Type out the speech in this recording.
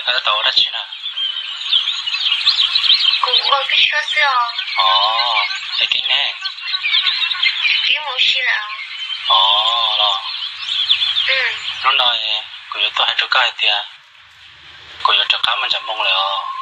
Koj tab tom ua dab tsi na? Kuv ua kib sab xwb os. Os, es Keeb ne? Keeb mus si lawm. Os los, hnub no kuv yuav tuaj hais rau koj hais tias kuv yuav rov qab mus nram moo lawm os.